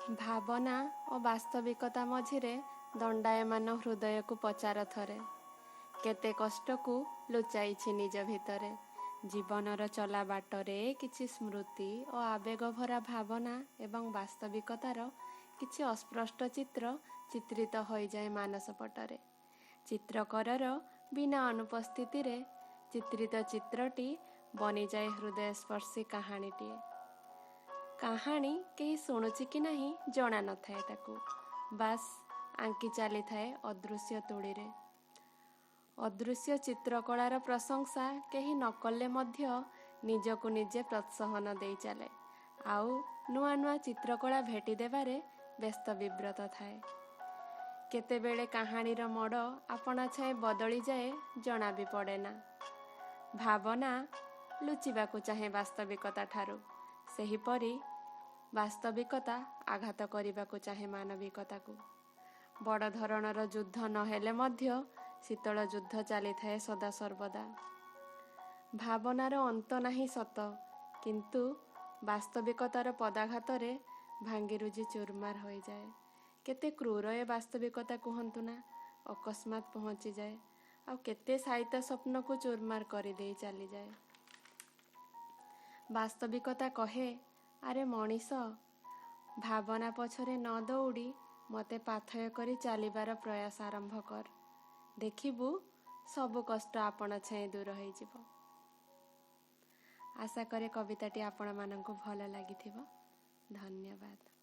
ଭାବନା ଓ ବାସ୍ତବିକତା ମଝିରେ ଦଣ୍ଡାୟମାନ ହୃଦୟକୁ ପଚାର ଥରେ, କେତେ କଷ୍ଟକୁ ଲୁଚାଇଛି ନିଜ ଭିତରେ। ଜୀବନର ଚଲା ବାଟରେ କିଛି ସ୍ମୃତି ଓ ଆବେଗଭରା ଭାବନା ଏବଂ ବାସ୍ତବିକତାର କିଛି ଅସ୍ପଷ୍ଟ ଚିତ୍ର ଚିତ୍ରିତ ହୋଇଯାଏ ମାନସପଟରେ। ଚିତ୍ରକରର ବିନା ଅନୁପସ୍ଥିତିରେ ଚିତ୍ରିତ ଚିତ୍ରଟି ବନିଯାଏ ହୃଦୟସ୍ପର୍ଶୀ କାହାଣୀଟିଏ। କାହାଣୀ କେହି ଶୁଣୁଛି କି ନାହିଁ ଜଣା ନଥାଏ ତାକୁ, ବାସ୍ ଆଙ୍କି ଚାଲିଥାଏ ଅଦୃଶ୍ୟ ତୂଳୀରେ। ଅଦୃଶ୍ୟ ଚିତ୍ରକଳାର ପ୍ରଶଂସା କେହି ନ କଲେ ମଧ୍ୟ ନିଜକୁ ନିଜେ ପ୍ରୋତ୍ସାହନ ଦେଇ ଚାଲେ, ଆଉ ନୂଆ ନୂଆ ଚିତ୍ରକଳା ଭେଟି ଦେବାରେ ବ୍ୟସ୍ତ ବିବ୍ରତ ଥାଏ। କେତେବେଳେ କାହାଣୀର ମୋଡ଼ ଆପଣା ଛାଏଁ ବଦଳିଯାଏ ଜଣା ବି ପଡ଼େନା। ଭାବନା ଲୁଚିବାକୁ ଚାହେଁ ବାସ୍ତବିକତା ଠାରୁ, ସେହିପରି ବାସ୍ତବିକତା ଆଘାତ କରିବାକୁ ଚାହେଁ ମାନବିକତାକୁ। ବଡ଼ ଧରଣର ଯୁଦ୍ଧ ନହେଲେ ମଧ୍ୟ ଶୀତଳ ଯୁଦ୍ଧ ଚାଲିଥାଏ ସଦା ସର୍ବଦା। ଭାବନାର ଅନ୍ତ ନାହିଁ ସତ, କିନ୍ତୁ ବାସ୍ତବିକତାର ପଦାଘାତରେ ଭାଙ୍ଗିରୁଜି ଚୁରମାର ହୋଇଯାଏ। କେତେ କ୍ରୂର ଏ ବାସ୍ତବିକତା କୁହନ୍ତୁ ନା, ଅକସ୍ମାତ ପହଞ୍ଚିଯାଏ ଆଉ କେତେ ସାଇତା ସ୍ୱପ୍ନକୁ ଚୁରମାର କରିଦେଇ ଚାଲିଯାଏ। ବାସ୍ତବିକତା କହେ, ଆରେ ମଣିଷ, ଭାବନା ପଛରେ ନ ଦୌଡ଼ି ମୋତେ ପାଥେୟ କରି ଚାଲିବାର ପ୍ରୟାସ ଆରମ୍ଭ କର, ଦେଖିବୁ ସବୁ କଷ୍ଟ ଆପଣା ଛାଏଁ ଦୂର ହେଇଯିବ। ଆଶା କରେ କବିତାଟି ଆପଣମାନଙ୍କୁ ଭଲ ଲାଗିଥିବ। ଧନ୍ୟବାଦ।